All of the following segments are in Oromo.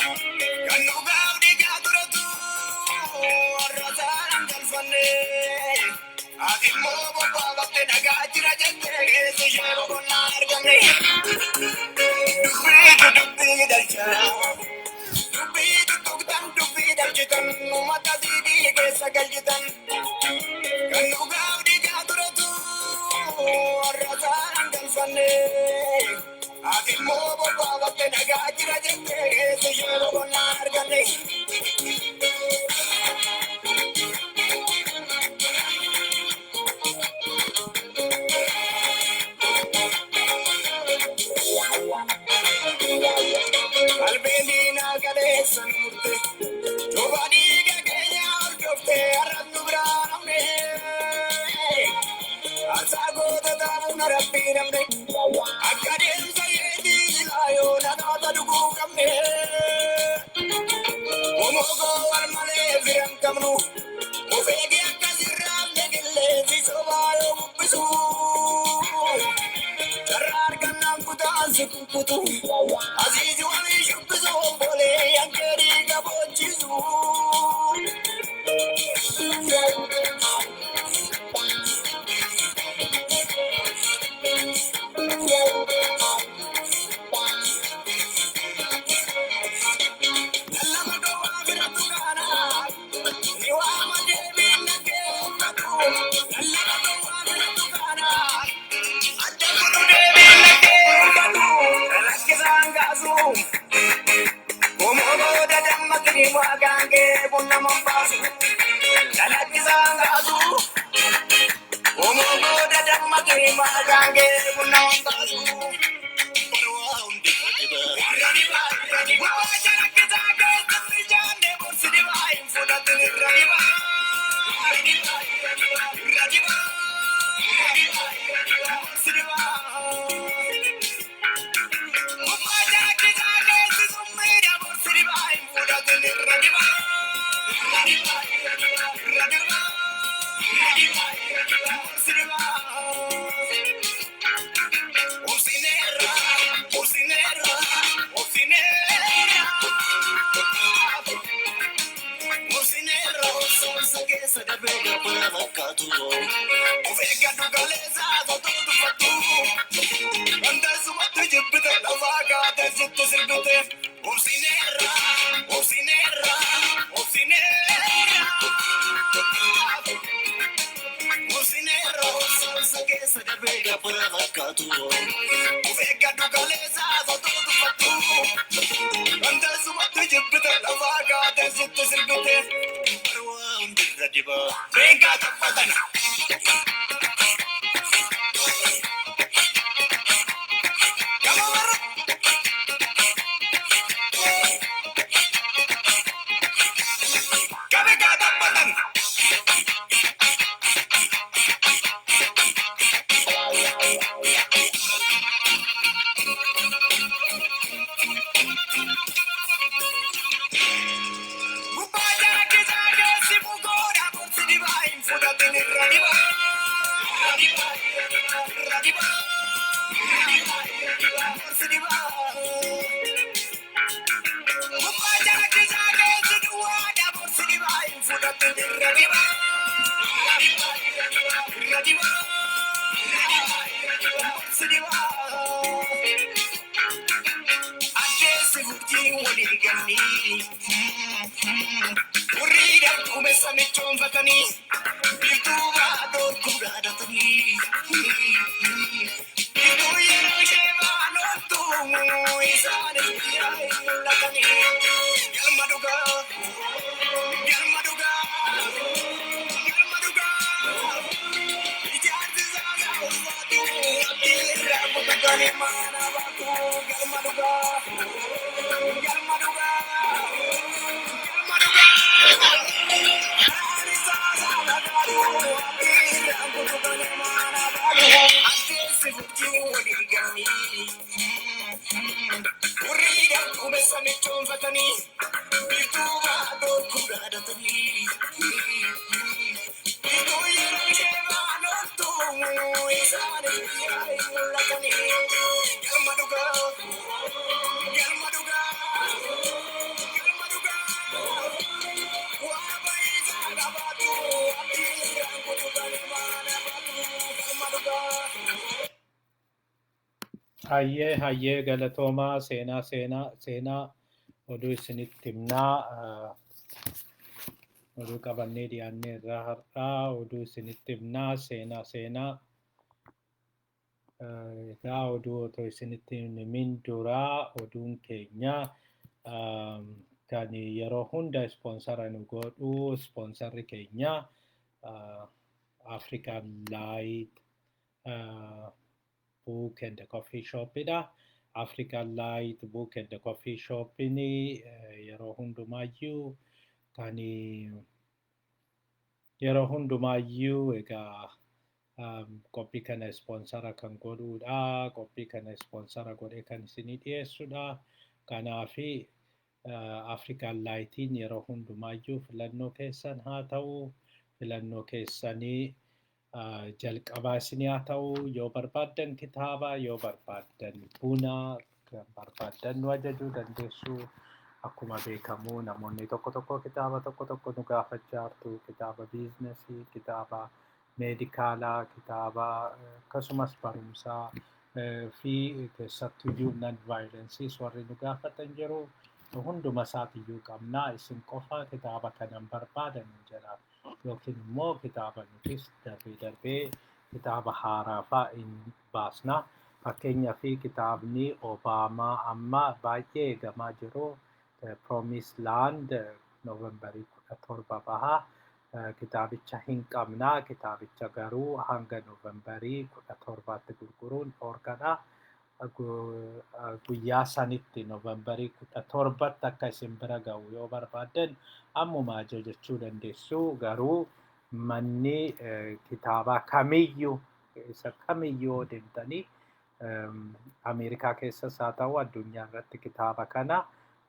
Kan dhugaaf dhiigaa turetu har'a saanaan galfanne. Ati immoo bobbaafatte nagaa jira jettee keessi ishee boqonnaa arganne. Dubbiitu dubbii dhalcha. Dubbii tuttuqtan dubbii dhalchitan uummata siidii keessa galchitan. Kan dhugaaf dhiigaa turetu har'a saanaan galfanne. Ati immoo bobbaafatte nagaa jira jettee keessi ishee boqonnaa arganne. Qalbiin diinaa kaleessa nu murte. Cuba dhiiga keenya hordofte har'as nu biraa namne. Aarsaa goota taa'uun rabbii namne. Akka deemsa keetii silaa yoo nagaata dhuguu qabne. Omogoo wal malee fira hin qabnu. Of eegi akka sirraafne qilleensi sobaa yoo bubbisu. Carraa argannaan kutaan si kukkutu. Asiisi walii shubbisu obbolee yankee dhiiga boochisu. Lallaba duwwaa biratti kaana. Ni waama deebiin nagee uffatu. Lallaba duwwaa biratti kaana. Adda kutu deebiin nagee uffatu. Lakkisaan kaasu. Gomoo dadammaqii waaqaan kee bunna mombaasu. Lalakkisaan kaasu. Gomoo dadammaqii waaqaan kee bunna mombaasu. Obsineera, obsineera, obsineera. Obsineera, obsa keessa darbee gabbara fakkaatu. Of eeggadhu galeessaa sotuu tuffattu. Wanta jibbite lafaa kaatee sitti sirbite. Obsineera, obsineera, obsineera. Obsineera, obsa keessa darbee gabbara fakkaatu. Of eeggadhu galeessaa sotuu tuffattu. Wanta jibbite lafaa kaatee sitti sirbite. Barwaa hundirra dibaa. Reengaa taphatan. Gama warra. Gabe gaa taphatan. Gubbaa jaakisaa keessi bukoodha gorsi dibaa hin fudhatin irra dibaa. Irra dibaa. Gorsi dibaa. Gubbaa jaakisaa keessi duwwaadha gorsi dibaa hin fudhatin irra dibaa. Irra dibaa. Gorsi dibaa. Addeessi urjiin walii galanii. Hurrii dhabduumessa michoonfatanii. Biiftuu baadoo gudaadatanii. Biiftuu yeroo ishee baanoottu isaanis guyyaa hin mul'atanii. Galma dhugaa, galma dhugaa, galma dhugaa. Ijaarsi isaa ulfaatu, abdii irraa kutatanii maana baatu. Galma dhugaa, galma dhugaa, galma dhugaa. Karaan isaa dhagaadhu, abdii irraa kutatanii maana baatu. Addeessi urjiin walii galanii. Hurrii dhabduumessa michoonfatanii. Biiftuu baadoo gudaadatanii. Biiftuu yeroo ishee baanoottu isaanis guyyaa hin mul'atanii. Galma dhugaa, galma dhugaa, Hayyee hayyee galatoomaa seenaa seenaa seenaa oduu isinitti himnaa oduu qabannee dhiyaannee irraa har'aa oduu isinitti himnaa seenaa seenaa egaa oduu otoo isinitti hin himin duraa oduun keenya kan yeroo hunda ispoonsara nu godhu ispoonsarri keenya African Light Book and Coffee Shopidha. African Light Book and Coffee Shopin yeroo hundumaayyuu kan yeroo hundumaayyuu egaa qophii kana ispoonsara kan godhuudha. Qophii kana ispoonsara godhee kan isinii dhiyeessudha. Kanaafi African Lightiin yeroo hundumaayyuu filannoo keessan haa ta'u, filannoo keessanii jalqabaa isinii haa ta'u, yoo barbaaddan kitaaba, yoo barbaaddan buna, kan barbaaddan nu ajajuu dandeessu. Akkuma beekamu namoonni tokko tokko kitaaba tokko tokko nu gaafachaa jirtu. Kitaaba biizinasii, kitaaba meedikaalaa, kitaaba akkasumas barumsaa fi keessattuyyuu non violences warri nu gaafatan jiru. Hunduma isaatiyyuu qabnaa, isin qofa kitaaba kanan barbaadan jedha. Yookiin immoo kitaaba nutis darbee darbee kitaaba haaraa fa'aa hin baasna. Fakkeenyaaf kitaabni Obaamaa amma baay'ee eegamaa jiru Promise Land Noovembarii 17 baha. Kitaabicha hin qabnaa. Kitaabicha garuu hanga Noovembarii 17tti gurguruun dhoorkadha. Guyyaa sanitti Noovembarii 17tti akka isin bira ga'u yoo barbaaddan ammuma ajajachuu dandeessu. Garuu manni kitaabaa kamiyyuu isa kamiyyuu yoo deemtanii Ameerikaa keessas haa ta'u addunyaa irratti kitaaba kana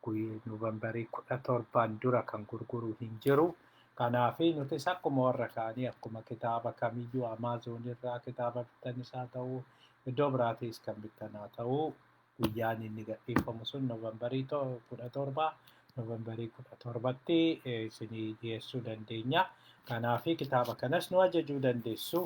Noovembarii 17 dura kan gurguru hin jiru. Kanaaf nutis akkuma warra kaanii akkuma kitaaba kamiyyuu Amaazoon irraa kitaaba bittanis haa ta'u iddoo biraatiis kan bittan haa ta'u guyyaan inni gadhiifamu sun Noovembarii 17, Noovembarii 17tti isinii dhiyeessuu dandeenya. Kanaaf kitaaba kanas nu ajajuu dandeessu.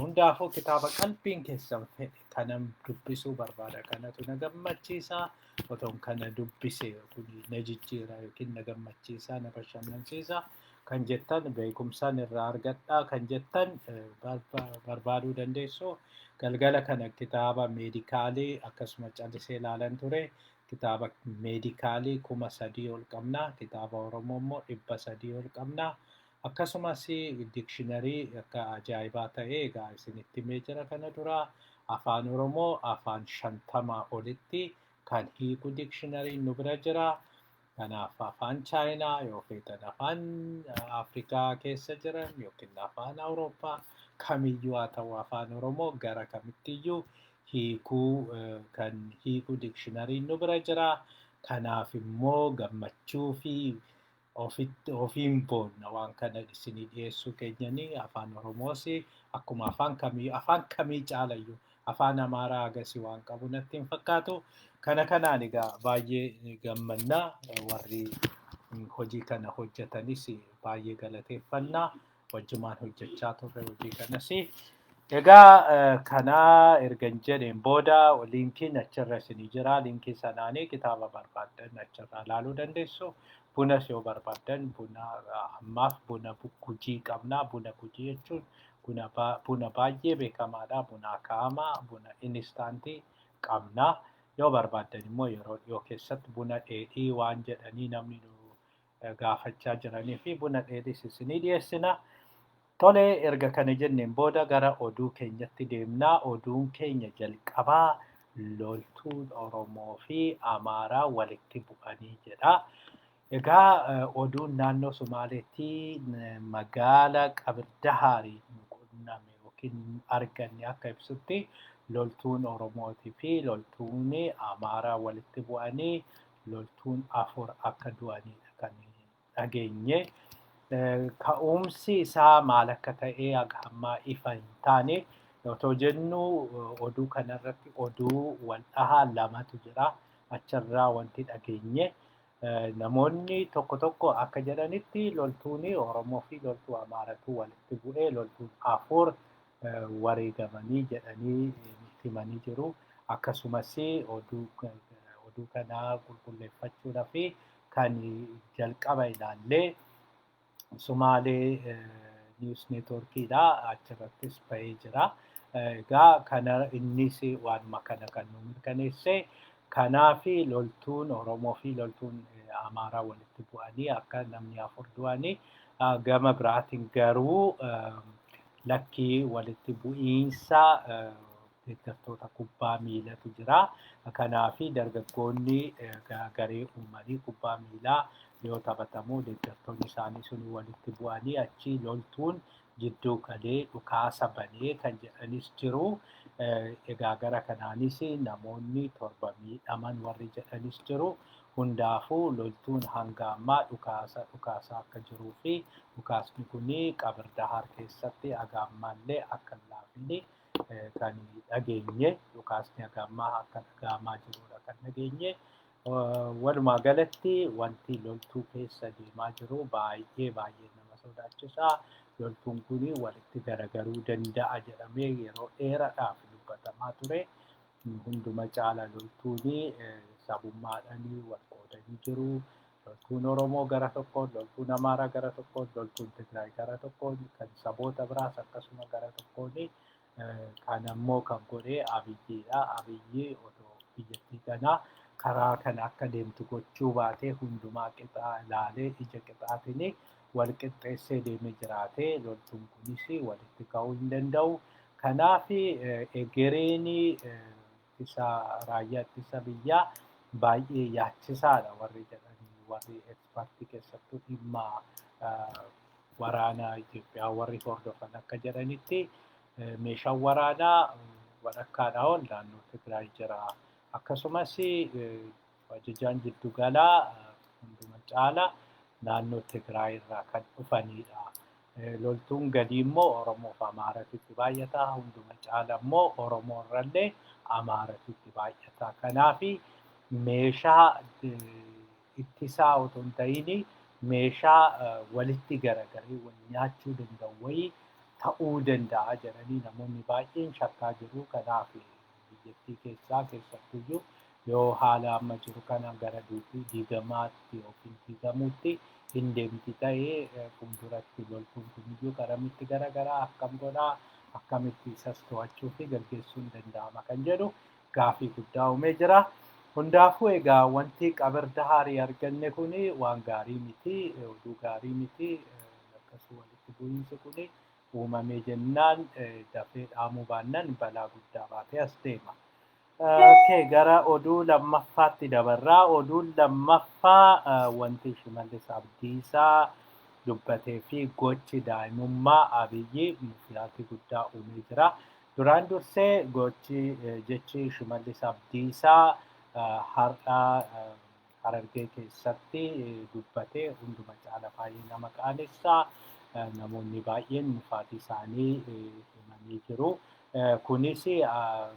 Hundaafuu kitaaba qalbiin keessan fedhe kanan dubbisuu barbaada. Kanatu na gammachiisa. Otoon kana dubbise kun na jijjiira yookiin na gammachiisa, na bashannansiisa kan jettan, beekumsaan irraa argadhaa kan jettan barbaaduu dandeessu. Galgala kana kitaaba meedikaalii akkasuma callisee ilaalan ture. Kitaaba meedikaalii 3000 ol qabna. Kitaaba Oromoo immoo 300 ol qabna. Akkasumas dikshiinarii akka ajaa'ibaa ta'e egaa isinitti himee jira kana dura. Afaan Oromoo afaan 50 olitti kan hiiku dikshiinariin nu bira jira. Kanaaf afaan Chaayinaa yoo feetan, afaan Afrikaa keessa jiran yookiin afaan Awurooppaa kamiyyuu haa ta'u afaan Oromoo gara kamittiyyuu hiikuu kan hiiku dikshiinariin nu bira jira. Kanaaf immoo gammachuu fi ofitti ofiin boonna waan kana isinii dhiyeessuu keenyanii. Afaan Oromoos akkuma afaan kamii afaan kamii caalayyuu afaan Amaaraa agasii waan qabu natti hin fakkaatu. Kana kanaan egaa baay'ee gammannaa, warri hojii kana hojjetanis baay'ee galateeffannaa, wajjumaan hojjechaa turre hojii kanas. Egaa kanaa ergan jedheen booda liinkiin achirra isinii jira. Liinkii sanaanii kitaaba barbaaddan achirraa ilaaluu dandeessu. Bunas yoo barbaaddan buna ammaaf buna Gujii qabna. Buna Gujii jechuun buna baay'ee beekamaadha. Buna akaa'amaa, buna inistaantii qabna. Yoo barbaaddan immoo yeroo dhiyoo keessatti buna dheedhii waan jedhanii namni nu gaafachaa jiranii fi buna dheedhiis isinii dhiyeessina. Tole, erga kana jenneen booda gara oduu keenyatti deemnaa. Oduun keenya jalqabaa loltuun Oromoo fi Amaaraa walitti bu'anii jedha. Egaa oduun naannoo Somaaleetti magaala Qabir Dahaarii nu qunname yookiin arganne akka ibsutti loltuun Oromootii fi loltuun Amaaraa walitti bu'anii loltuun 4 akka du'anidha kan dhageenye. Ka'umsi isaa maal akka ta'e haga ammaa ifa hin taane otoo jennu oduu kanarratti oduu wal dhahaa lamatu jira. Achirraa wanti dhageenye namoonni tokko tokko akka jedhanitti loltuun Oromoo fi loltuu Amaaratu walitti bu'ee loltuun 4 wareegamanii jedhanii nutti himanii jiru. Akkasumas oduu kanaa qulqulleeffachuudhaaf kan jalqaba ilaallee Sumaalee Niwus Neetwoorkiidha. Achirrattis bahee jira. Egaa kana innis waanuma kana kan nu mirkaneesse. Kanaaf loltuun Oromoo fi loltuun Amaaraa walitti bu'anii akka namni 4 du'anii, gama biraatiin garuu lakkii walitti bu'iinsa deeggartoota kubbaa miilatu jira. Kanaaf dargaggoonni garee uumanii kubbaa miilaa yoo taphatamu deeggartoonni isaanii sun walitti bu'anii achi loltuun jidduu galee dhukaasa banee kan jedhanis jiru. Egaa gara kanaanis namoonni 7 miidhaman warri jedhanis jiru. Hundaafuu loltuun hanga ammaa dhukaasa akka jiruu fi dhukaasni kun Qabir Dahaar keessatti haga ammaallee akka hin laafine kan dhageenye, dhukaasni haga ammaa akka dhaga'amaa jirudha kan dhageenye. Walumaa galatti wanti loltuu keessa deemaa jiru baay'ee baay'ee nama sodaachisa. Loltuun kun walitti garagaruu danda'a jedhamee yeroo dheeraadhaaf dubbatamaa ture. Hunduma caala loltuun sabummaadhaan wal qoodanii jiru. Loltuun Oromoo gara tokkoon, loltuun Amaaraa gara tokkoon, loltuun Tigraay gara tokkoon, kan saboota biraas akkasuma gara tokkoon. Kan ammoo kan godhe Abiyyiidha. Abiyyi otoo biyyattii kanaa karaa kana akka deemtu gochuu baatee hundumaa qixaa ilaalee ija qixaatiin wal qixxeessee deemee jiraate loltuun kunis walitti ka'uu hin danda'u. Kanaaf egereen ittisa raayyaa ittisa biyyaa baay'ee yaachisaadha warri jedhanii, warri ekspertii keessattuu dhimma waraanaa Itoophiyaa warri hordofan akka jedhanitti meeshaan waraanaa walakkaadhaa ol naannoo Tigraay jira. Akkasumas ajajaan jiddugalaa hunduma caala naannoo Tigraay irraa kan dhufanidha. Loltuun gadii immoo Oromoo fi Amaaratu itti baay'ata. Hunduma caala immoo Oromoo irrallee Amaaratu itti baay'ata. Kanaaf meeshaa ittisaa otoo hin ta'in meeshaa walitti garagaree wal nyaachuu danda'u wayii ta'uu danda'a jedhanii namoonni baay'een shakkaa jiru. Kanaaf biyyattii keessaa keessattuyyuu yoo haala amma jiru kana gara diigamaatti yookiin diigamuutti hin deemti ta'ee fuulduratti loltuun kuniyyuu garamitti garagaraa akkam godhaa, akkamitti isas to'achuu fi gaggeessuun danda'ama kan jedhu gaafii guddaa uumee jira. Hundaafuu egaa wanti Qabir Dahaarii arganne kuni waan gaarii miti, oduu gaarii miti. Akkasuma walitti bu'iinsi kuni uumamee jennaan dafee dhaamuu baannaan balaa guddaa baatee as deema. Okay, gara oduu lammaffaatti dabarraa. Oduun lammaffaa wanti Shimallis Abdiisaa dubbatee fi gochi daa'imummaa Abiyyi muflaatii guddaa uumee jira. Duraan dursee gochi jechi Shimallis Abdiisaa har'a Harargee keessatti dubbatee hunduma caala baay'ee nama qaanessa. Namoonni baay'een mufaatii isaanii himanii jiru. Kunis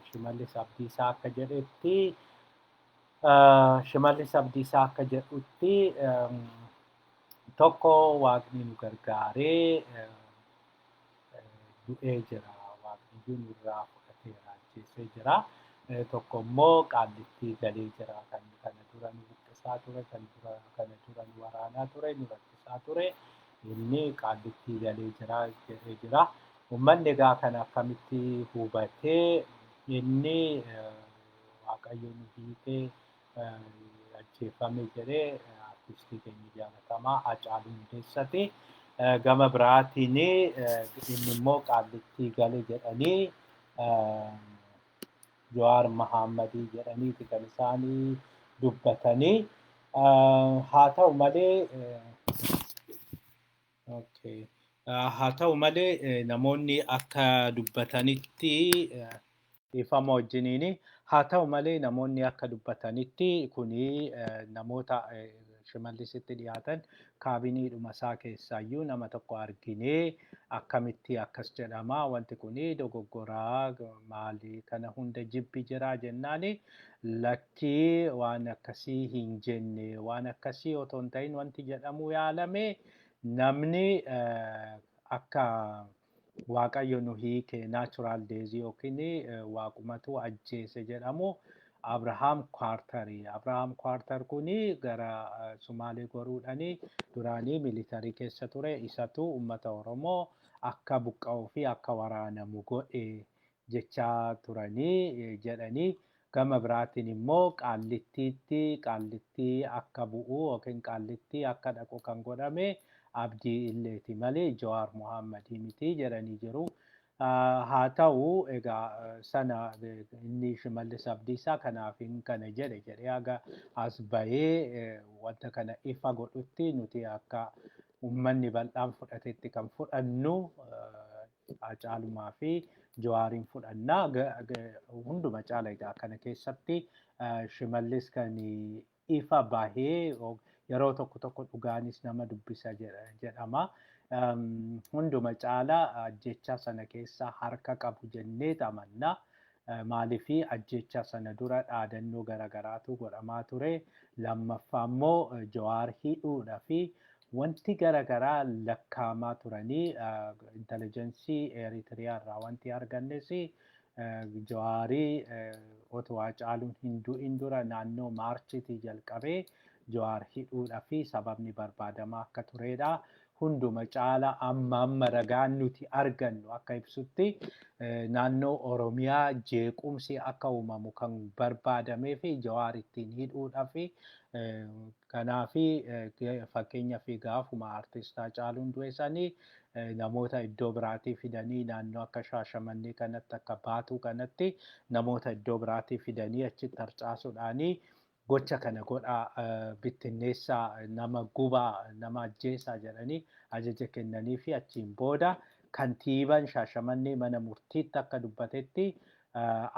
Shimallis Abdiisaa akka jedhetti, Shimallis Abdiisaa akka jedhutti, tokko Waaqni nu gargaaree du'ee jira. Waaqni iyyuu nurraa fudhateera, ajjeesee jira. Tokko immoo Qaallittii galee jira. Kan kana dura nu buqqisaa ture, kan kana dura nu waraanaa ture, nu rakkisaa ture. Inni Qaallittii galee jira jedhee jira. Uummanni egaa kana akkamitti hubatee? Inni Waaqayyo nu hiikee ajjeefame jedhee artistii keenya jaalatamaa Hacaaluu Hundeessati. Gama biraatiin inni immoo Qaallittii gale jedhanii Jawaar Mahaammadii jedhaniiti kan isaanii dubbatanii. Haa ta'u malee okay. Haa ta'u malee namoonni akka dubbatanitti, dhiifama wajjiniini, haa ta'u malee namoonni akka dubbatanitti kuni namoota Shimallisitti dhiyaatan kaabiniidhuma isaa keessaayyuu nama tokko arginee akkamitti akkas jedhama, wanti kuni dogoggoraa maali, kana hunda jibbi jira jennaani, lakkii waan akkasii hin jenne, waan akkasii otoo hin ta'in wanti jedhamuu yaalame namni akka Waaqayyo nu hiike, natural death yookiin waaqumatu ajjeese jedhamu Abrahaam Kwaartarii. Abrahaam Kwaartar kuni gara Sumaalee goruudhani duraanii militarii keessa ture. Isatu uummata Oromoo akka buqqa'uu fi akka waraanamu godhe jechaa turanii jedhanii, gama biraatiin immoo Qaallittiitti, Qaallittii akka bu'u yookiin Qaallittii akka dhaqu kan godhame Abdii Illeeti malee Jawaar Mohaammadii miti jedhanii jiru. Haa ta'u egaa, sana inni Shimallis Abdiisaa kanaaf hin kana jedhe jedhee haga as bahee wanta kana ifa godhutti, nuti akka uummanni bal'aan fudhatetti kan fudhannu Hacaalumaa fi Jawaariin fudhannaa hunduma caala. Egaa kana keessatti Shimallis kan ifa bahee, yeroo tokko tokko dhugaanis nama dubbisa jedhama. Hunduma caala ajjechaa sana keessa harka qabu jennee amanna. Maaliifii, ajjechaa sana dura dhaadannoo garaagaraatu godhamaa ture. Lammaffaa immoo Jawaar hidhuudhaa fi wanti garaagaraa lakkaamaa turanii, intelligence Eritiriyaa irraa wanti argannes, Jawaarii otoo Hacaaluun hin du'in dura naannoo Maarchitii jalqabee Jawaar hidhuudhaa fi sababni barbaadamaa akka turedha. Hunduma caala amma ragaan nuti argannu akka ibsutti, naannoo Oromiyaa jeequmsi akka uumamu kan barbaadamee fi Jawaar ittiin hidhuudhaa fi kanaafi, fakkeenyaaf, gaafuma artist Hacaaluun du'e sanii namoota iddoo biraatii fidanii, naannoo akka Shaashamannee kanatti, akka Baatuu kanatti namoota iddoo biraatii fidanii achitti harcaasuudhaanii gocha kana godhaa, bittinneessaa, nama gubaa, nama ajjeesaa jedhanii ajaja kennanii fi achiin booda kantiibaan Shaashamannee mana murtiitti akka dubbatetti,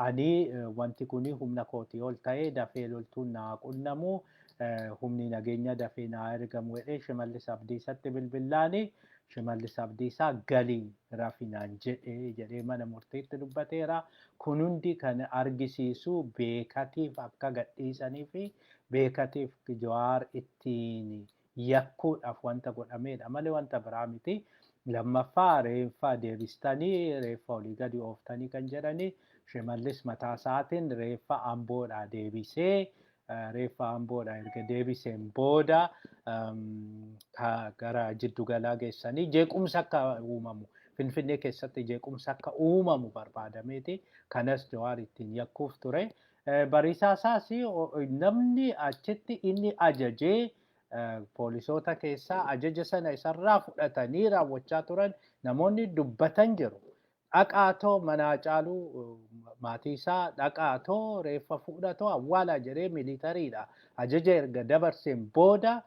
ani wanti kun humna kootii ol ta'ee dafee loltuun naa qunnamu, humni nageenya dafee naa ergamu jedhee Shimallis Abdiisatti bilbillaani, Shimallis Abdiisaa galii rafinaan jedhee jedhee mana murtiitti dubbateera. Kun hundi kan argisiisu beekatiif akka gadhiisanii fi beekatiif Jawaar ittiin yakkuudhaaf wanta godhamedha malee wanta biraa miti. Lammaffaa, reeffa deebistanii, reeffa olii gadi ooftanii kan jedhanii, Shimallis mataa isaatiin reeffa Amboodhaa deebisee, reeffa Amboodhaa erga deebiseen booda gara jiddugalaa geessanii jeequmsa akka uumamu, Finfinnee keessatti jeequmsa akka uumamu barbaadameeti. Kanas Jawaar ittiin yakkuuf ture. Bariisaa isaas namni achitti inni ajajee, poolisoota keessaa ajaja sana isarraa fudhatanii raawwachaa turan namoonni dubbatan jiru. Dhaqaatoo mana Hacaaluu, maatii isaa dhaqaatoo reeffa fuudhatoo awwaalaa jedhee militariidha. Ajaja erga dabarseen booda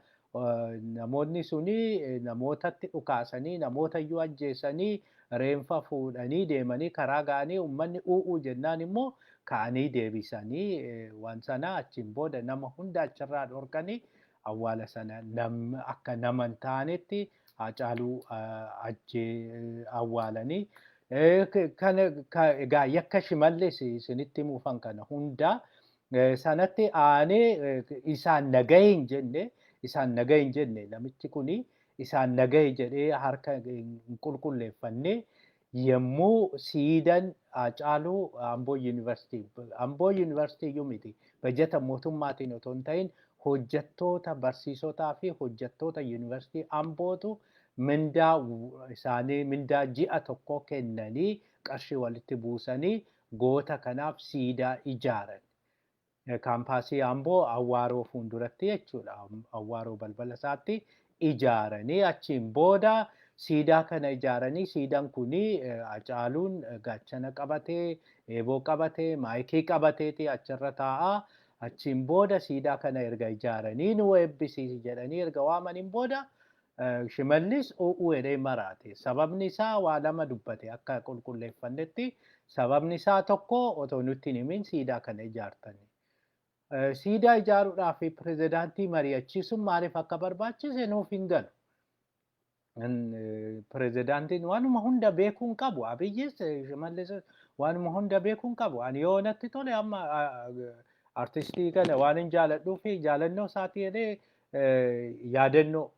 namoonni suni namootatti dhukaasanii, namoota iyyuu ajjeesanii, reenfa fuudhanii deemanii karaa ga'anii, uummanni u'uu jennaan immoo ka'anii deebisanii waan sana achiin booda nama hunda achirraa dhorkanii, awwaala sana akka nama hin taanetti Hacaaluu ajjee awwaalanii. Kana egaa yakka Shimallis isinitti himuufan kana hunda sanatti aanee isaan nagahe hin jenne, isaan nagahe hin jenne. Namichi kuni isaan nagahe jedhee harka hin qulqulleeffanne. Yommuu siidan Hacaaluu Amboo Yuunivarsiitii, Amboo Yuunivarsiitii iyyuu miti, bajata mootummaatiin otoo hin ta'in hojjettoota, barsiisotaa fi hojjettoota Yuunivarsiitii Ambootu mindaa isaanii, mindaa ji'a tokkoo kennanii, qarshii walitti buusanii goota kanaaf siidaa ijaaran. Kaampaasii Amboo Awwaaroo fuulduratti jechuudha. Awwaaroo balbala isaatti ijaaranii, achiin booda siidaa kana ijaaranii, siidaan kuni Hacaaluun gaachana qabatee, eeboo qabatee, maayikii qabateeti achirra taa'aa. Achiin booda siidaa kana erga ijaaranii, nu eebbisiisi jedhanii erga waamaniin booda, Shimallis u'uu jedhee maraate. Sababni isaa waa lama dubbate akka qulqulleeffannetti. Sababni isaa tokko, otoo nutti hin himin siidaa kana ijaartani. Siidaa ijaaruudhaaf pirezidaantii mari'achiisuun maaliif akka barbaachise nuuf hin galu. Pirezidaantiin waanuma hunda beekuu hin qabu. Abiyyis Shimallis waanuma hunda beekuu hin qabu. Ani yoo natti tole, amma artistii kana waan hin jaaladhuu fi jaalannoo isaatii jedhee yaadannoo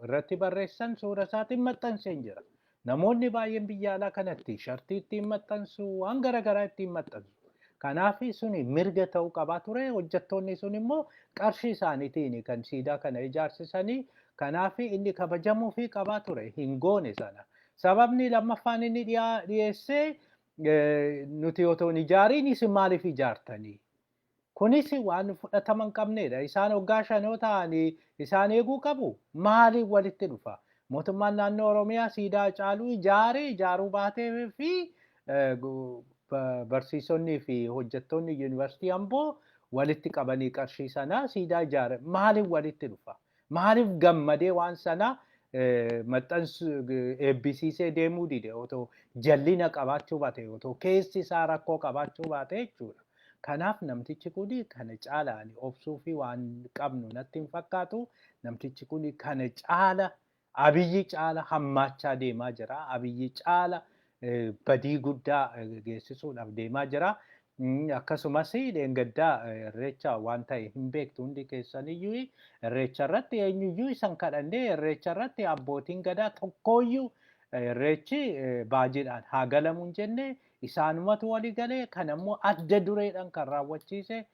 irratti barreessan suura isaatiin maxxansee jira. Namoonni baay'een biyya alaa kanatti shartii ittiin maxxansu, waan garaagaraa ittiin maxxansu. Kanaaf suni mirga ta'uu qabaa ture. Hojjettoonni sun immoo qarshii isaaniitiin kan siidaa kana ijaarsisanii, kanaaf inni kabajamuu fi qabaa ture, hin goone sana. Sababni lammaffaan inni dhiyeessee, nuti otoo hin ijaariin isin maaliif ijaartanii? Kunis waan fudhatama hin qabnedha. Isaan waggaa 5 ta'anii isaan eeguu qabu. Maaliif walitti dhufa? Mootummaan naannoo Oromiyaa siidaa Haacaaluu ijaaree ijaaruu baatee fi barsiisonnii fi hojjettoonni yuunivarsiitii Amboo walitti qabanii qarshii sanaa siidaa ijaare. Maaliif walitti dhufa? Maaliif gammadee waan sana maxxansu eebbisiisee deemuu dide, otoo jallina qabaachuu baate, otoo keessi isaa rakkoo qabaachuu baate jechuudha? Kanaaf namtichi kun kana caala ani obsuu fi waan qabnu natti hin fakkaatu. Namtichi kun kana caala, Abiyyi caala hammaachaa deemaa jira. Abiyyi caala badii guddaa geessisuudhaaf deemaa jira. Akkasumas dheengaddaa irreecha waan ta'e hin beektu hundi keessaniyyuu. Irreecha irratti eenyuyyuu isan kadhannee, irreecha irratti abbootiin gadaa tokkooyyuu irreechi baajiidhaan haa galamu hin jenne. Isaanumatu walii galee. Kan ammoo adda dureedhaan kan raawwachiise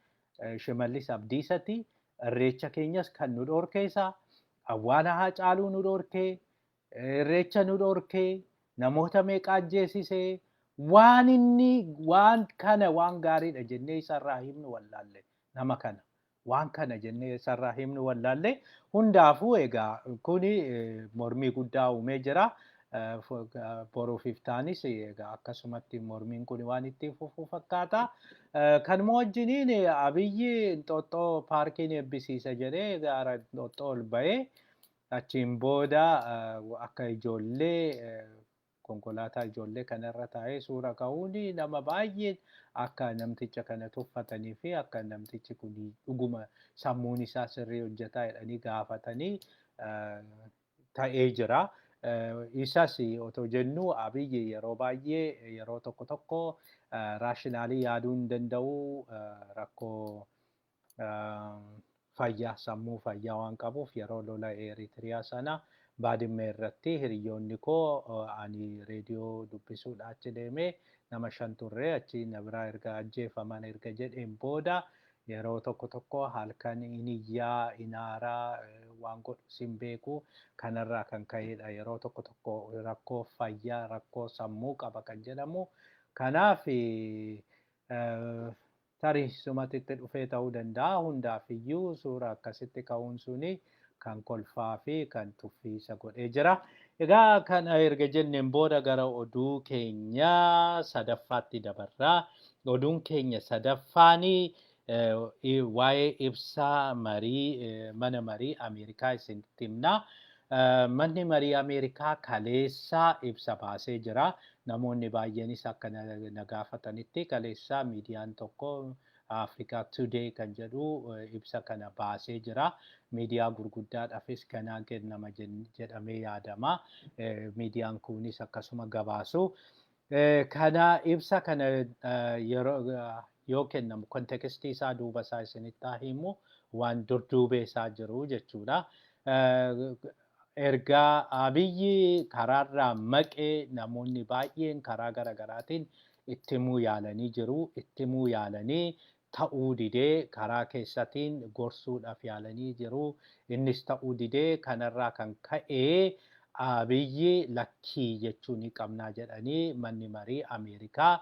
Shimallis Abdiisati. Irreecha keenyas kan nu dhorkeessa, awwaala Haacaaluu nu dhorkee, irreecha nu dhorkee, namoota meeqa ajjeesisee, waan inni waan kana waan gaariidha jennee isarraa himnu wallaalle. Nama kana waan kana jennee isarraa himnu wallaalle. Hundaafuu egaa kuni mormii guddaa uumee jira. Boruuf iftaanis egaa akkasumatti mormiin kun waan itti fufuu fakkaata. Kanuma wajjiniin Abiyyi Inxooxxoo paarkiin eebbisiisa jedhee gaara Inxooxxoo ol ba'ee, achiin booda akka ijoollee konkolaataa ijoollee kanarra taa'ee suura ka'uun, nama baay'een akka namticha kana tuffatanii fi akka namtichi kun dhuguma sammuun isaa sirrii hojjetaa jedhanii gaafatanii ta'ee jira. Isas otoo jennu, Abiyyi yeroo baay'ee, yeroo tokko tokko rationally yaaduu hin danda'u, rakkoo fayyaa, sammuu fayyaa waan qabuuf. Yeroo lola Eritiriyaa sana Baadimmee irratti hiriyoonni koo, ani reediyoo dubbisuudha achi deemee, nama 5 turre, achi na biraa erga ajjeefaman erga jedheen booda, yeroo tokko tokko halkan in iyyaa, inaaraa, waan godhu sin beeku. Kanarraa kan ka'edha yeroo tokko tokko rakkoo fayyaa, rakkoo sammuu qaba kan jedhamu. Kanaaf tarii sumatti itti dhufee ta'uu danda'a. Hundaaf iyyuu suura akkasitti ka'uun suni kan kolfaa fi kan tuffiisa godhee jira. Egaa kana erga jenneen booda gara oduu keenya sadaffaatti dabarraa. Oduun keenya sadaffaanii waa'ee ibsa marii mana marii Ameerikaa isinitti himna. Manni marii Ameerikaa kaleessa ibsa baasee jira. Namoonni baay'eenis akka na gaafatanitti, kaleessa miidiyaan tokko Africa Today kan jedhu ibsa kana baasee jira. Miidiyaa gurguddaadhaafis kanaan kennama jedhamee yaadama. Miidiyaan kunis akkasuma gabaasu. Kana ibsa kana yeroo yoo kennamu context isaa, duuba isaa isinitti haa himu, waan durduubee isaa jiru jechuudha. Erga Abiyyi karaarraa maqee namoonni baay'een karaa garaagaraatiin itti himuu yaalanii jiru. Itti himuu yaalanii ta'uu didee, karaa keessatiin gorsuudhaaf yaalanii jiru. Innis ta'uu didee, kanarraa kan ka'e Abiyyi lakkii jechuu ni qabnaa jedhanii manni marii Ameerikaa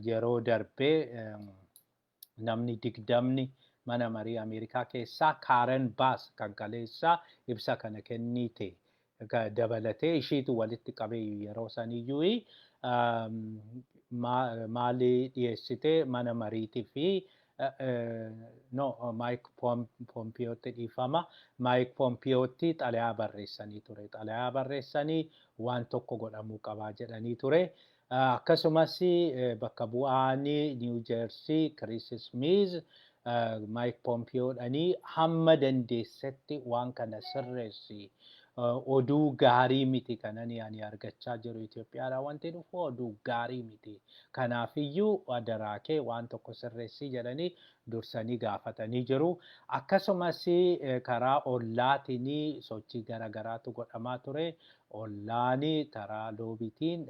yeroo darbee namni 20 mana marii Ameerikaa keessaa, Kaaren Baas kan kaleessaa ibsa kana kennite dabalatee, ishiitu walitti qabee yeroo saniyyuu maali dhiyeessite mana mariitii fi, no, Maayik Pompiyootti, dhiifama, Maayik Pompiyootti xalayaa barreessanii ture. Xalayaa barreessanii waan tokko godhamuu qabaa jedhanii ture. Akkasumas bakka bu'aan Niw Jeersii Kiriis Smiiz Maayik Pompiyoodhanii hamma dandeessetti waan kana sirreessi. Oduu gaarii miti kanan ani argachaa jiru Itoophiyaadhaa wanti dhufu oduu gaarii miti. Kanaafiyyuu adaraa kee waan tokko sirreessii jedhanii dursanii gaafatanii jiru. Akkasumas karaa ollaatiin sochii garaagaraatu godhamaa ture. Ollaan karaa loobiitiin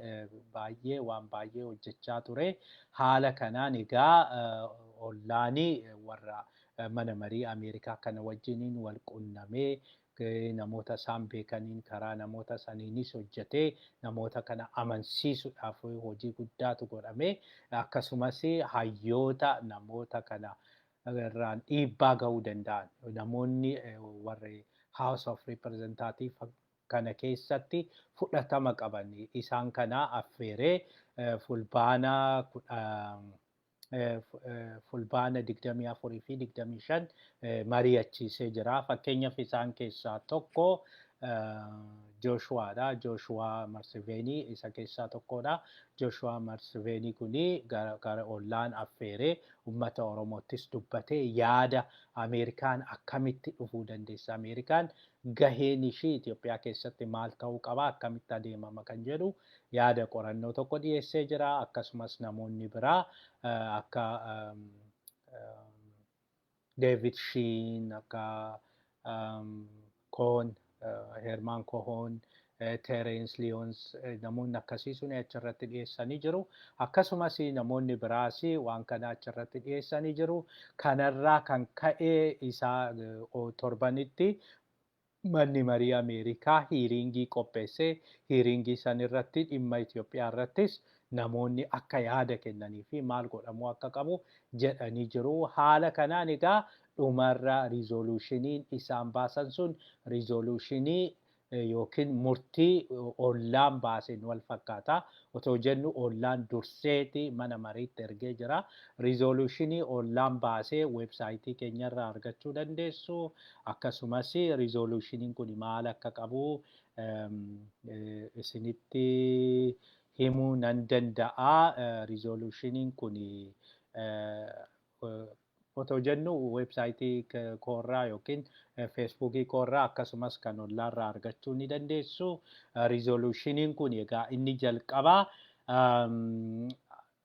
baay'ee waan baay'ee hojjechaa ture. Haala kanaan egaa ollaan warra mana marii Ameerikaa kana wajjiniin wal qunnamee, namoota isaan beekaniin karaa namoota saniinis hojjetee namoota kana amansiisuudhaaf hojii guddaatu godhame. Akkasumas hayyoota namoota kana irraan dhiibbaa ga'uu danda'an, namoonni warri House of Representative kana keessatti fudhatama qaban, isaan kana affeeree Fulbaana 24 fi 25 mari'achiisee jira. Fakkeenyaaf isaan keessaa tokko Jooshuwaadha. Jooshuwaa Marsiveenii isa keessaa tokkodha. Jooshuwaa Marsiveenii kuni gara ollaan affeeree uummata Oromoottis dubbatee yaada Ameerikaan akkamitti dhufuu dandeessa, Ameerikaan gaheen ishii Itoophiyaa keessatti maal ta'uu qaba, akkamitti adeemama kan jedhu yaada qorannoo tokko dhiyeessee jira. Akkasumas namoonni biraa akka David Sheen, akka Koon, Herman Kohoon, Terence Lyons, namoonni akkasii sun achirratti dhiyeessanii jiru. Akkasumas namoonni biraas waan kana achirratti dhiyeessanii jiru. Kanarraa kan ka'e isaa torbanitti manni marii Ameerikaa hearingii qopheessee, hearingii san irratti dhimma Itoophiyaa irrattis namoonni akka yaada kennanii fi maal godhamuu akka qabu jedhanii jiru. Haala kanaan egaa dhumarra resolutioniin isaan baasan sun resolutionii yookiin murtii ollaan baaseen wal fakkaata. Otoo jennu ollaan durseeti mana mariitti ergee jira. Resolutionii ollaan baasee websiteii keenyarraa argachuu dandeessu. Akkasumas resolutioniin kun maal akka qabu isinitti himuu nan danda'a. Resolutioniin kun otoo jennu websiteii koorraa yookiin Facebookii koorraa akkasumas kan ollaarraa argachuu ni dandeessu. Resolutioniin kun egaa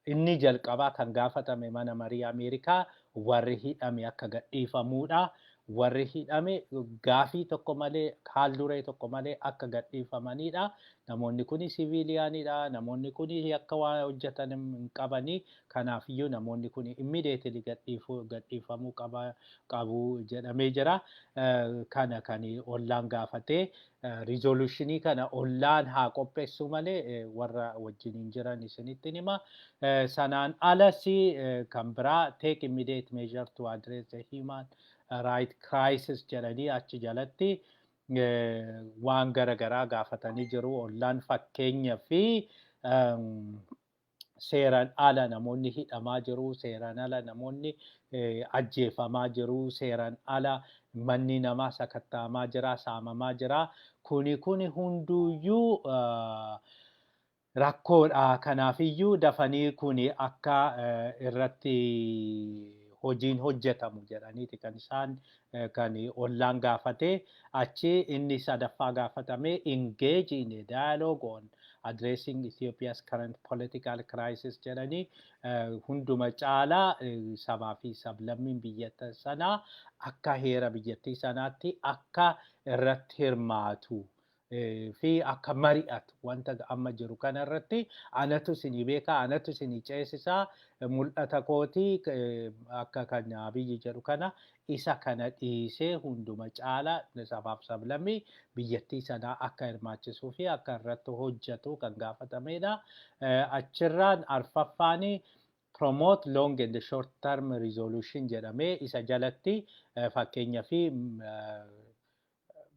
inni jalqabaa kan gaafatame mana marii Ameerikaa warri hidhame akka gadhiifamuudha. Warri hidhame gaafii tokko malee, haal duree tokko malee akka gadhiifamanidha. Namoonni kun civilianidha. Namoonni kun akka waa hojjetan hin qabanii. Kanaafiyyuu namoonni kun immediately gadhiifamuu qabu jedhamee jira. Kana kan ollaan gaafatee, resolutionii kana ollaan haa qopheessu malee warra wajjiniin jiran isinitti hima. Sanaan alas kan biraa "take immediate measure to address the human right crisis" jedhanii achi jalatti waan garaagaraa gaafatanii jiru. Ollaan fakkeenya fi seeraan ala namoonni hidhamaa jiru, seeraan ala namoonni ajjeefamaa jiru, seeraan ala manni namaa sakatta'amaa jira, saamamaa jira. Kuni hunduyyuu rakkoodha. Kanaafiyyuu dafanii kuni akka irratti hojiin hojjetamu jedhaniiti kan isaan kan ollaan gaafate. Achi inni sadaffaa gaafatame "engage in a dialogue on addressing Ethiopia's current political crisis" jedhanii, hunduma caalaa sabaa fi sablammiin biyya sanaa akka heera biyyattii sanaatti akka irratti hirmaatu fi akka mari'atu, wanta amma jiru kana irratti anatu isinii beekaa, anatu isinii ceesisaa, mul'ata kootii akka kan Abiyyi jedhu kana isa kana dhiisee hunduma caalaa sabaaf sablammii biyyattii sanaa akka hirmaachisuu fi akka irratti hojjetu kan gaafatamedha. Achirraan arfaffaanii "promote long and short term resolution" jedhamee, isa jalatti fakkeenya fi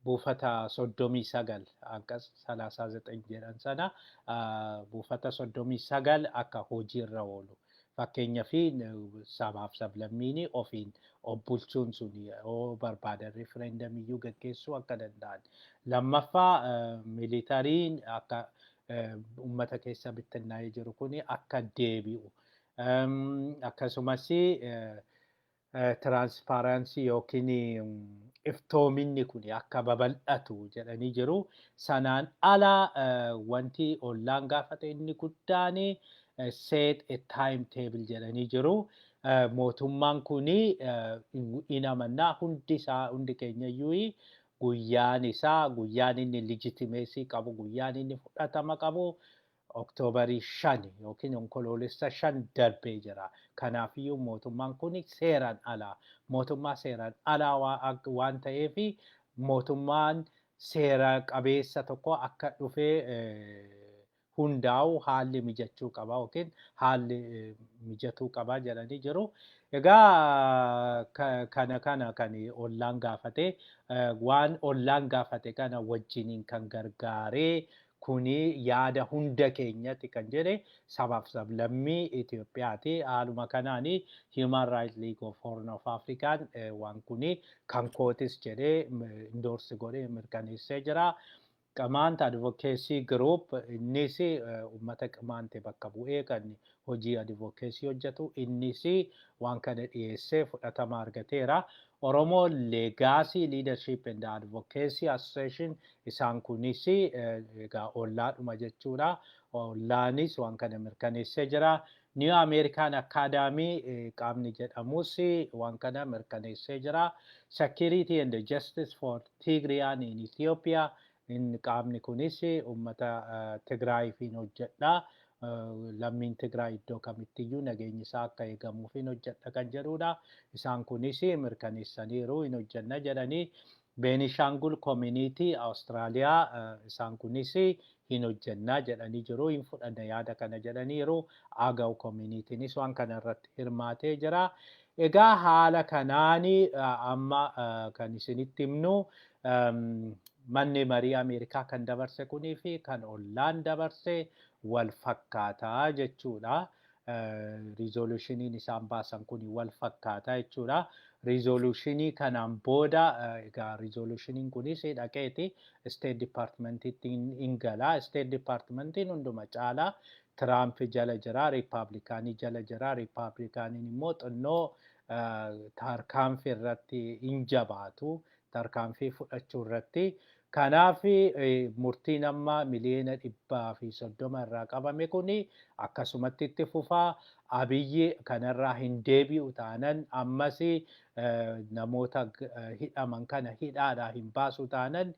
buufata 39 akkas 39 jedhan sana, buufata 39 akka hojiirra oolu. Fakkeenya fi sabaaf sablammiin ofiin of bulchuun sun yoo barbaadan referendumiyyuu gaggeessuu akka danda'an. Lammaffaa, militaryiin akka uummata keessa bittinnaa'ee jiru kun akka deebi'u. Akkasumas Transparency yookiin iftoominni kun akka babal'atu jedhanii jiru. Sanaan ala wanti OLLAAn gaafate inni guddaan set a time table jedhanii jiru. Mootummaan kun in amannaa, hundi isaa, hundi keenya iyyuu, guyyaan isaa, guyyaan inni legitimacy qabu, guyyaan inni fudhatama qabu Oktoobarii 5 yookiin Onkoloolessa 5 darbee jira. Kanaafiyyuu mootummaan kun seeraan alaa, mootummaa seeraan alaa waan ta'eef, mootummaan seera qabeessa tokko akka dhufee hundaa'u haalli mijachuu qaba yookiin haalli mijatuu qaba jedhanii jiru. Egaa kana kan OLLAAn gaafate, waan OLLAAn gaafate kana wajjiniin kan gargaaree kuni yaada hunda keenyatti kan jedhe sabaaf sablammii Itoophiyaati. Haaluma kanaani Human Rights League of Horn of African waan kuni kan kootis jedhee endorse godhee mirkaneessee jira. Qamaant Advocacy Group, innis uummata Qimaante bakka bu'ee kan hojii advocacy hojjetu, innis waan kana dhiyeessee fudhatama argateera. Oromoo Legacy Leadership and Advocacy Association, isaan kunis egaa OLLAadhuma jechuudha. OLLAanis waan kana mirkaneessee jira. New American Academy qaamni jedhamus waan kana mirkaneessee jira. Security and Justice for Tigrayan in Ethiopia, inni qaamni kunis uummata Tigraayifiin hojjedha. Lammiin Tigraay iddoo kamittiyyuu nageenyi isaa akka eegamuuf hin hojjedha kan jedhudha. Isaan kunis mirkaneessaniiru, hin hojjenna jedhanii. Beenishaangul Community Awustiraaliyaa, isaan kunis hin hojjennaa jedhanii jiru. Hin fudhanna yaada kana jedhaniiru. Agaw Communitynis waan kana irratti hirmaatee jira. Egaa haala kanaani amma kan isinitti himnu, manni marii Ameerikaa kan dabarse kunii fi kan OLLAAn dabarse wal fakkaataa jechuudha. Resolutioniin isaan baasan kun wal fakkaataa jechuudha. Resolutionii kanaan booda egaa resolutioniin kunis dhaqeeti State Departmentitti hin gala. State Departmentiin hunduma caalaa Tiraamp jala jira, Riippaabilikaanii jala jira. Riippaabilikaaniin immoo xinnoo tarkaanfii irratti hin jabaatu. Tarkaanfii fudhachuu irratti. Kanaaf murtiin amma miliyoona 130 irraa qabame kuni akkasumatti itti fufaa. Abiyyi kanarraa hin deebi'u taanan, ammas namoota hidhaman kana hidhaadhaa hin baasu taanan,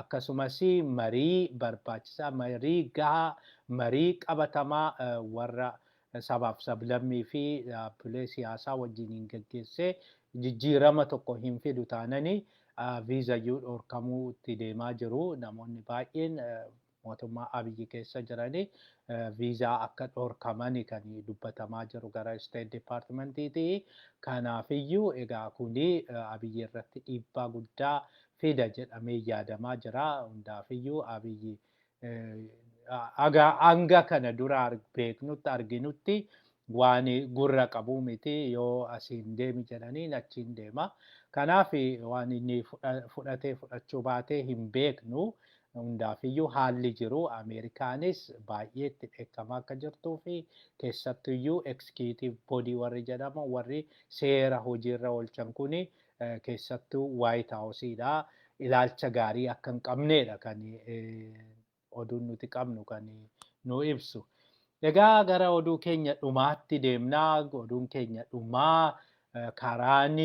akkasumas marii barbaachisaa, marii gahaa, marii qabatamaa warra sabaaf sablammii fi dhaabbilee siyaasaa wajjin hin geggeessee jijjiirama tokko hin fidu taananii, viizayyuu dhorkamuu itti deemaa jiru. Namoonni baay'een mootummaa Abiyyi keessa jiranii viizaa akka dhorkamani kan dubbatamaa jiru gara State Departmentiiti. Kanaafiyyuu egaa kuni Abiyyi irratti dhiibbaa guddaa fida jedhamee yaadamaa jira. Hundaafiyyuu Abiyyi hanga kana dura beeknutti, arginutti, waan gurra qabu miti. Yoo asiin deemi jedhaniin achiin deema. Kanaaf waan inni fudhatee fudhachuu baatee hin beeknu. Hundaafiyyuu haalli jiru Ameerikaanis baay'ee itti dheekkamaa akka jirtuu fi keessattuyyuu executive body warri jedhaman, warri seera hojiirra oolchan kuni, keessattuu White Houseidha. Ilaalcha gaarii akka hin qabneedha kan oduun nuti qabnu kan nu ibsu. Egaa gara oduu keenya dhumaatti deemnaa. Oduun keenya dhumaa, karaan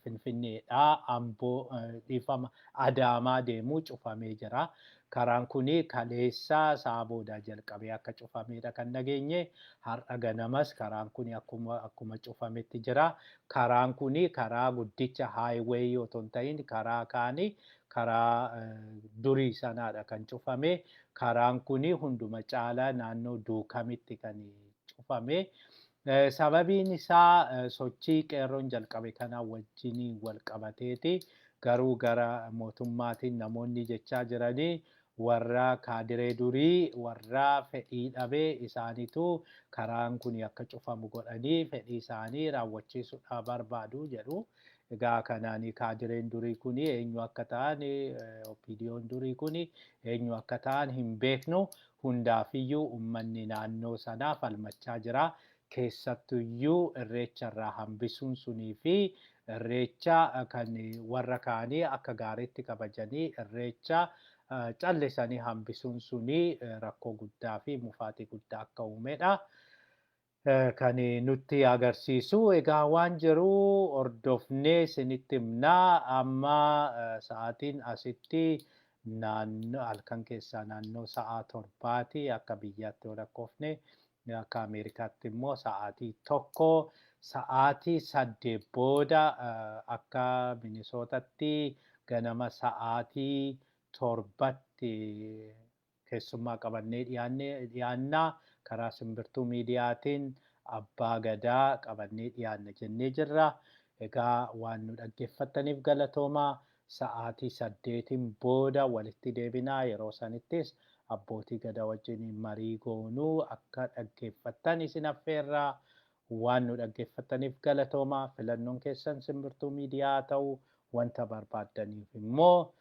Finfinneedhaa Amboo, dhiifama, Adaamaa deemuu cufamee jira. Karaan kun kaleessa sa'a boodaa jalqabee akka cufameedha kan dhageenye. Har'a ganamas karaan kun akkuma cufametti jira. Karaan kun karaa guddicha highway otoo hin ta'in karaa kaanii, karaa durii sanaadha kan cufame. Karaan kun hunduma caalaa naannoo Duukamitti kan cufame. Sababiin isaa sochii qeerroon jalqabe kana wajjin wal qabateeti. Garuu gara mootummaatiin namoonni jechaa jiranii warra kaadiree durii, warra fedhii dhabee isaaniitu karaan kun akka cufamu godhanii fedhii isaanii raawwachiisuudhaaf barbaadu jedhu. Egaa kanaan kaadireen durii kun eenyu akka ta'an, OPDOn durii kun eenyu akka ta'an hin beeknu. Hundaafiyyuu uummanni naannoo sanaa falmachaa jira. Keessattuyyuu irreecha irraa hambisuun sunii fi irreecha kan warra kaanii akka gaariitti kabajanii irreecha callisanii hambisuun sunii rakkoo guddaa fi mufaatii guddaa akka uumedha. Kan nutti agarsiisu egaa waan jiru hordofnee isinitti himnaa. Amma sa'aatiin asitti naannoo halkan keessaa naannoo sa'a 7ti akka biyyaatti yoo lakkoofne, akka Ameerikaatti immoo sa'aatii 1. Sa'aatii 8 booda akka Minisootatti ganama sa'aatii 7tti keessummaa qabannee dhiyaannaa. Karaa Simbirtuu Miidiyaatiin abbaa gadaa qabannee dhiyaanna jennee jirra. Egaa waan nu dhaggeeffattaniif galatoomaa. Sa'aatii 8n booda walitti deebinaa. Yeroo sanittis abbootii gadaa wajjin marii goonuu akka dhaggeeffattan isin affeerraa. Waan nu dhaggeeffattaniif galatoomaa. Filannoon keessan Simbirtuu Miidiyaa ta'u wanta barbaaddaniif immoo